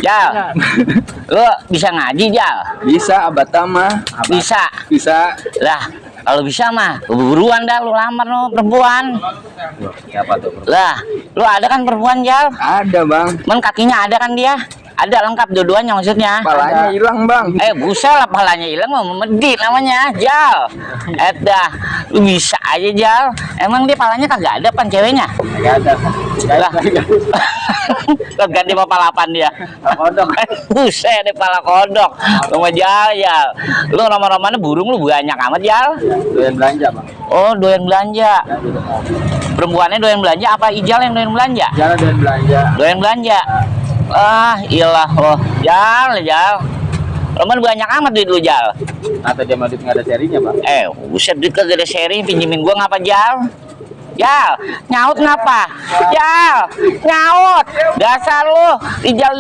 Jal, lu bisa ngaji Jal? Bisa, abata mah. Bisa. Bisa. Lah, kalau bisa mah buruan dah lu lamar no perempuan. Siapa tuh? Lah, lu ada kan perempuan Jal? Ada, Bang. Men kakinya ada kan dia? Ada lengkap dua-duanya maksudnya. Palanya hilang, Bang. Buset lah palanya hilang mau memedit namanya Jal. Dah, lu bisa aja Jal. Emang dia palanya kagak ada pan ceweknya? Enggak ada. Lah. Lo ganti sama palapan dia. Kodok. Buset deh pala kodok. Lu mau Jal. Lu nomor-nomornya burung lu banyak amat Jal. Doyan belanja, Bang. Oh, doyan belanja. Perempuannya doyan belanja apa Ijal yang doyan belanja? Jalan doyan belanja. Doyan belanja. Iyalah lo. Jal. Lo mah banyak amat duit lu Jal. Atau dia mau duit nggak ada serinya, Bang? Buset duit kagak ada seri pinjemin gua ngapa Jal? Jal, nyaut ngapa? Jal, nyaut. Dasar lu, Ijal